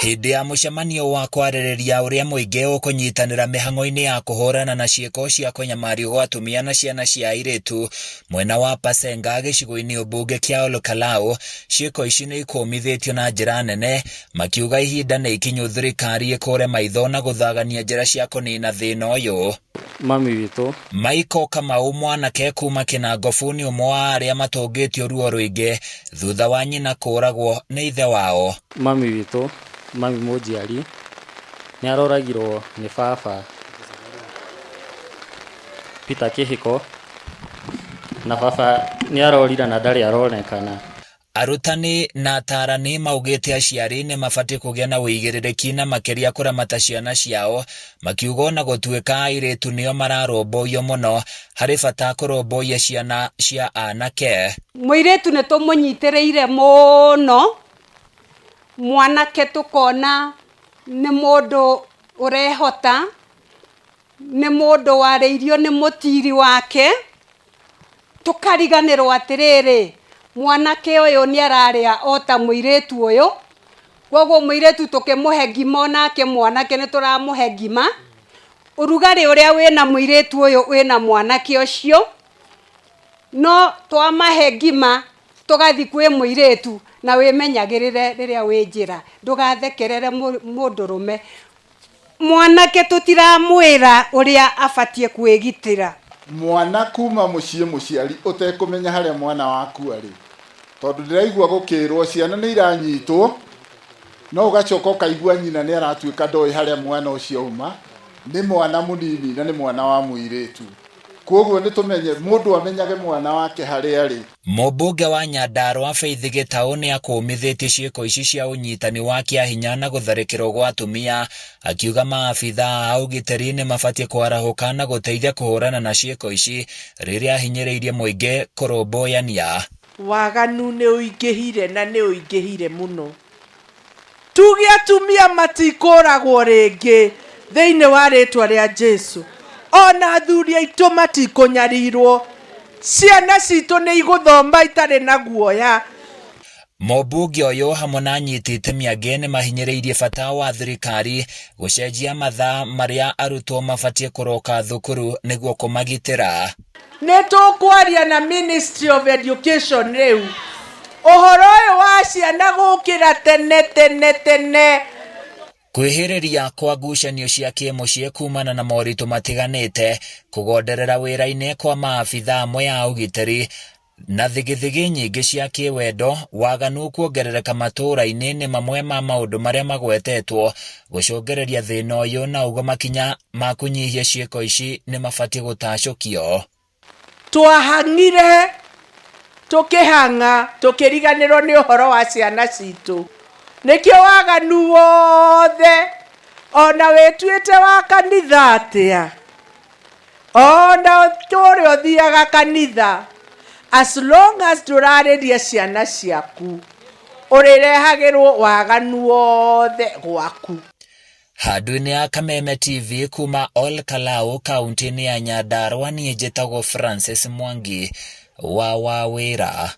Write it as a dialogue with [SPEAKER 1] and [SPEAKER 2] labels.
[SPEAKER 1] Hĩndĩ ya mũcemanio wa kwarĩrĩria ũrĩa mũingĩ ũkũnyitanĩra mĩhang'o-inĩ ya kũhũrana na ciĩko cia kũnyamario gwa atumia na ciana cia airĩtu mwena wa Pasenga gĩcigo-inĩ ũmbunge kĩa Olkalau, ciĩko ici nĩ ikũmithĩtio na njĩra nene, makiuga ihinda nĩ ikinyu thirikari ĩkũre maitho na gũthagania njĩra cia kũnina thĩna ũyũ.
[SPEAKER 2] Mami witũ.
[SPEAKER 1] Michael Kamau mwanake kuma Kĩnangobu nĩ ũmwe wa arĩa matũngĩtio ruo rũingĩ thutha wa nyina kũragwo nĩ ithe wao.
[SPEAKER 2] Mami witũ, mami mũnjiari, nĩ aroragirwo nĩ baba Peter Kĩhĩko, na baba nĩ arorire na ndarĩ aronekana.
[SPEAKER 1] Arutani na ataarani maugĩte aciari nĩ mabatiĩ kũgĩa na ũigĩrĩrĩki na makĩria kũramata ciana ciao, makiuga ona gũtuĩka airĩtu nĩo mararũmbũiyo mũno, harĩ bata kũrũmbũiya ciana cia anake.
[SPEAKER 3] Mũirĩtu nĩ tũmũnyitĩrĩire mũno, mwanake tũkona nĩ mũndũ ũrehota, nĩ mũndũ warĩirio nĩ mũtiri wake, tũkariganĩrwo atĩrĩrĩ, mwanake ũyũ nĩ ararĩa o ta mũirĩtu ũyũ, koguo mũirĩtu tũkĩmũhe ngima onake mwanake nĩ tũramũhe ngima, ũrugarĩ ũrĩa wĩna mũirĩtu ũyũ wĩna mwanake ũcio, no twamahe ngima tũgathiĩ kwĩ mũirĩtu na wĩmenyagĩrĩre rĩrĩa wĩ njĩra, ndũgathekerere mũndũrũme. Mwanake tũtiramwĩra ũrĩa abatiĩ kwĩgitĩra.
[SPEAKER 4] Mwana kuma mũciĩ mũciari ũtekũmenya harĩa mwana waku arĩ, tondũ ndĩraigua gũkĩrwo ciana nĩ iranyitwo, no ũgacoka ũkaigua nyina nĩ aratuĩka ndoĩ harĩa mwana ũcio auma, nĩ mwana mũnini na nĩ mwana wa mũirĩtu. Kwoguo nĩ tũmenye mũndũ amenyage mwana wake harĩa arĩ.
[SPEAKER 1] Mũmbunge wa Nyandarua Faith Gĩtaũ nĩ akũmithĩtie ciĩko ici cia ũnyitani wa kĩahinya na gũtharĩkĩrwo gwa atumia, akiuga maabithaa a ũgitĩri nĩ mabatiĩ kwarahũka na gũteithia kũhũrana na ciĩko ici rĩrĩa ahinyĩrĩirie mũingĩ kũrũmbũyania.
[SPEAKER 5] Waganu nĩ ũingĩhire na nĩ ũingĩhire mũno. Tuge atumia matikũragwo rĩngĩ thĩinĩ wa rĩtwa rĩa Jesu. Ona athuri aitũ matikũnyarirwo. Ciana citũ nĩ igũthoma itarĩ na guoya.
[SPEAKER 1] Mũmbunge ũyũ hamwe na anyiti itemi angĩ nĩ mahinyĩrĩirie bata wa thirikari gũcenjia mathaa marĩa arutwo mabatiĩ kũroka thukuru nĩguo kũmagitĩra.
[SPEAKER 5] Nĩ tũkwaria na Ministry of Education rĩu ũhoro ũyũ wa ciana gũkĩra tene tene tene.
[SPEAKER 1] Kwĩhĩrĩria kwa ngucanio cia kĩmũciĩ kumana na moritũ matiganĩte, kũgonderera wĩra-inĩ kwa maabithaa amwe a ũgitĩri, na thigithigi nyingĩ cia kĩwendo, waganu kuongerereka matũũra-inĩ nĩ mamwe ma maũndũ marĩa magwetetwo gũcũngĩrĩria thĩna ũyũ na ũguo makinya ma kũnyihia ciĩko ici nĩ mabatiĩ gũtacũkio.
[SPEAKER 5] Twahang'ire tũkĩhang'a tũkĩriganĩrwo nĩ ũhoro wa ciana citũ. Nĩkĩo waganu wothe ona wĩtuĩte wa kanitha atĩa, ona ũtũre ũthiaga kanitha, as long as ndũrarĩria ciana ciaku, ũrĩrehagĩrwo waganu wothe gwaku.
[SPEAKER 1] Handũ-inĩ ya Kameme TV kuma Ol Kalou kaunti-inĩ ya Nyandarua niĩ njĩtagwo Francis Mwangi wa Wawĩra.